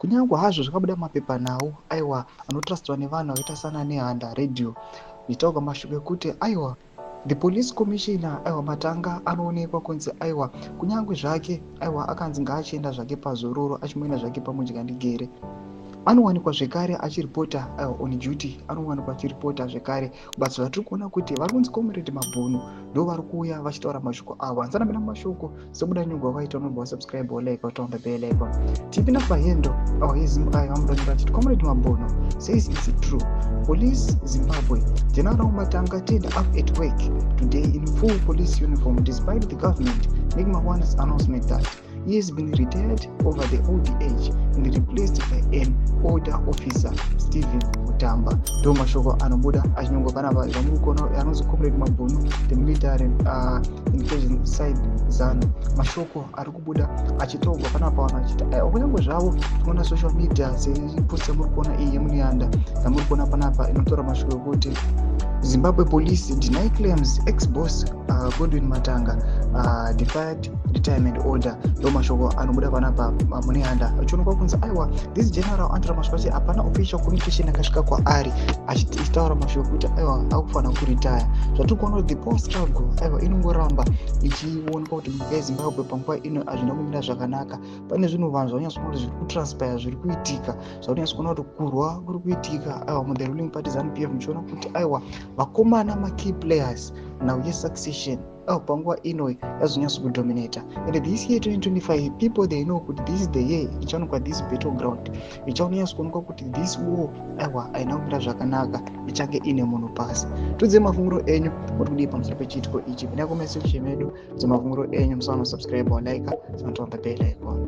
Kunyange hazvo zvakabuda mapepanhau, aiwa, anotrustwa nevanhu vakaita sana Nehanda Radio, zvichitaurwa mashoko ekuti, aiwa, the police commissioner, aiwa, Matanga, anoonekwa kunzi, aiwa, kunyange zvake, aiwa, akanzi ngaachienda zvake pazororo, achimboenda zvake pamudyandigere, anowanikwa zvekare achiripota, aiwa, on duty, anowanikwa achiripota zvekare kubasa. Zvatiri kuona kuti vari kunzi Comrade Mabhunu ndo vari kuuya vachitaura mashoko avo. Handisanapinda mumashoko, sebuda nyugwa waita, unobva wasubscribe, walike, waturn the bell icon. Tipinda pahendo awa yezimbabwe, vamudonyora achiti Comrade Mabhunu says it's true. Police Zimbabwe General Matanga turned up at work today in full police uniform despite the government making Mawana's announcement that he has been retired over the old age and replaced by an older officer, Stephen Mutamba. Ndo mashoko anobuda achinyorwa panapa zvamuri kuona, anonzi Comrade Mabhunu, the military invasion inside ZANU. Mashoko ari kubuda achitaurwa panapa, vanhu vachiti, aiwa, kunyange zvavo tinoona social media, sepost yamuri kuona iyi yemuniyanda yamuri kuona panapa, inotaura mashoko ekuti Zimbabwe Police deny claims ex-boss Godwin Matanga defied retirement order. Ndo mashoko anobuda panapa munehanda, achionekwa kunzi, aiwa, this general anotaura mashoko achi hapana official communication yakasvika kwaari achitaura mashoko ekuti, aiwa, akufanira kuretire. Zvatiri kuona kuti the power struggle, aiwa, inongoramba ichionekwa kuti munyika yeZimbabwe panguva ino hazvina kumira zvakanaka. Pane zvinhu vanhu zvaunyatsoona kuti zviri kutranspire, zviri kuitika, zvaunyatsokuona kuti kurwa kuri kuitika, aiwa, muthe ruling party ZANU PF, muchiona kuti, aiwa, vakomana, makey players now yesuccession, aiwa, panguva ino yazonyatso kudominata. And this year 2025, people, they know kuti this is the year ichaonekwa this battle ground, ichaonyatso kuonekwa kuti this war, aiwa, haina kumira zvakanaka, ichange ine munhu pasi. Tudzei mafunguro enyu, muri kudii pamusoro pechiitiko ichi? Pinda comment section medu, dzemafunguro enyu. Musaona subscribe, walike, sinoturn the bell icon.